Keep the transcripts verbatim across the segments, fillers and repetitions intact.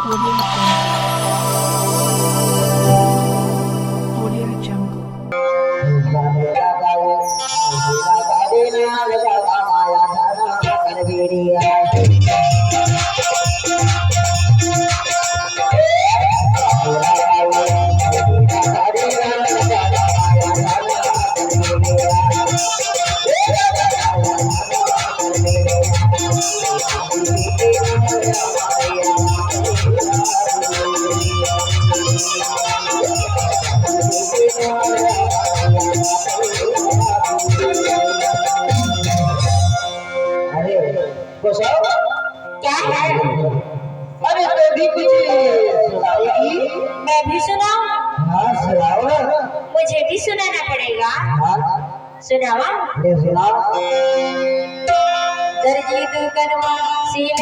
Audio Jungle. Audio Jungle. अरे, गोसाऊ, क्या है? अरे, तू भी कुछ सुनाएगी? मैं भी सुनाऊं? हाँ, सुनाओ ना। मुझे भी सुनाना पड़ेगा। हाँ। सुनावा? अरे, सुनाओ। दर्जी दुकनवा सिले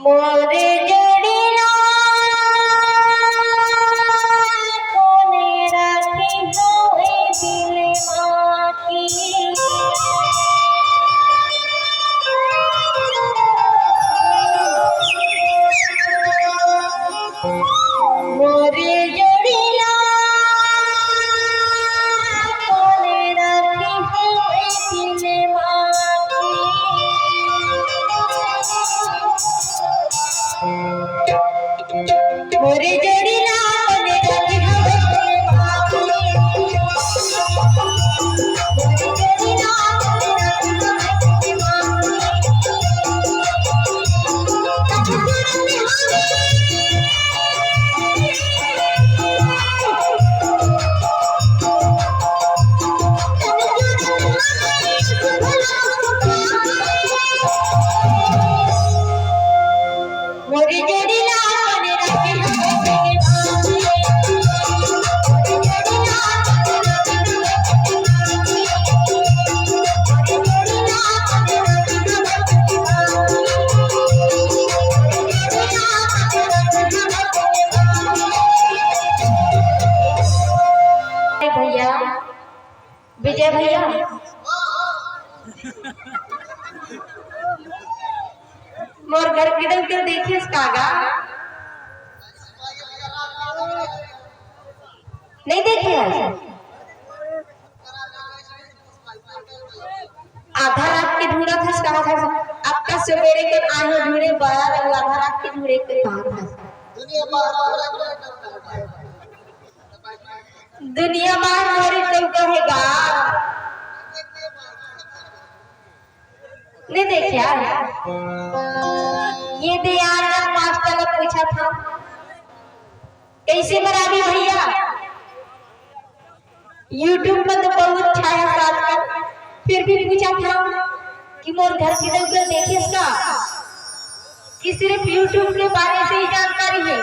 मोर जोड़ी ला कोने राखे हवे दिल माटी। मोर जोड़ी ला कोने राखे हवे दिल माटी। मोर जोड़ी ला कोने राखे हवे दिल माटी। भैया, विजय भैया, मोर घर के डउका ल देखेस का गा? नहीं देखे हस? आधा रात के ढूंढत हस, कहा था, अब का सवेरे के आए ढूंढे बर, अउ आधा रात के ढूंढे के कहा था। दुनिया बाहर मोरी तो कहेगा। नहीं देखा? ये दे यार, मैं मास्टर ला पूछा था, कैसे बनाबी भैया? YouTube में तो बहुत छाया आजकल, फिर भी पूछा था कि मोर घर के डउका ल देखेस का, कि सिर्फ YouTube के बारे से ही जानकारी है,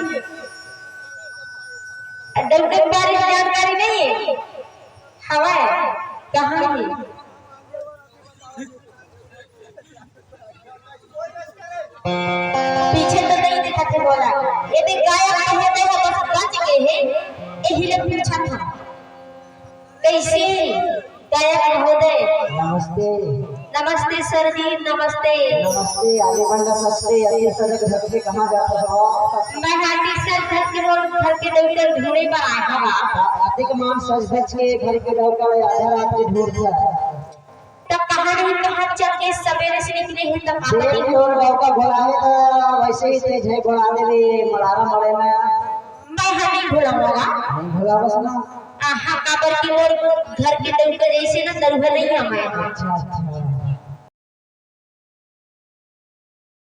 डउका के बारे में जानकारी नहीं है। हवा है, कहाँ है? पीछे तो नहीं दिखत हे मोला। ये दे गायक कहे ते ह बस बच गे हे। यही ले पूछा था। कैसे गायक महोदय? नमस्ते। नमस्ते सर जी, नमस्ते। नमस्ते, आगे बढ़ना सस्ते, अति सजग धज के कहाँ जात हव? मैं हाटी सर धज के मोर घर के डउका ल ढूंढे बर आए हवा। अतिक मान सज धज के घर के डउका ल आधा रात के ढूंढत हव। तब कहाँ नहीं कहाँ चल के सवेरे से निकले हैं, तब पता देख नहीं। तोर डउका भुलाए त वैसे ही तेज है, भुला दे रे, मलारा मड़े में। मैं हा नहीं भुलाऊंगा। नहीं भुलावस ना। कहाँ काबर कि मोर घर के दउका जइसे ना दउहा नहीं है मैं।